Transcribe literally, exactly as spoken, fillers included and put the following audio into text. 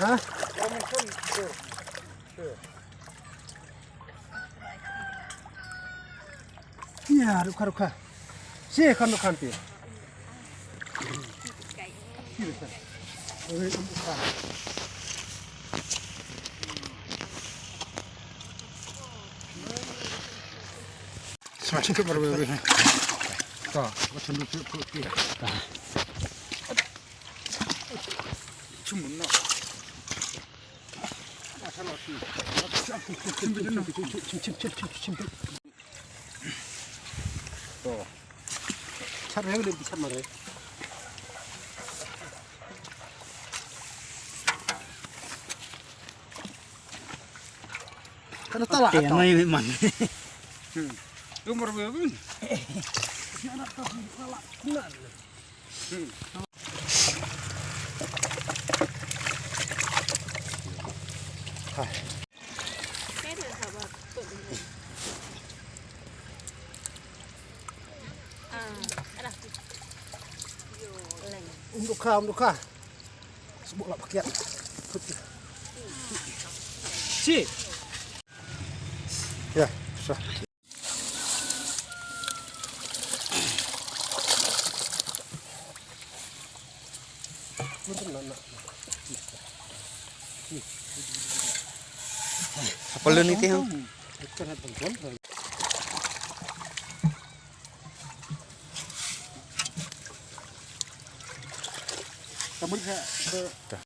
Ha? Ïa, rukha, rukha. Shi kan rukha nanti. Kana tala. Te ata. Noi man. Hmm. Umur bebin. Um, dukha, um, dukha. Sebut lah paket. Si. Ya, sah. Apa lu nih, Teh? Kamu lihat ke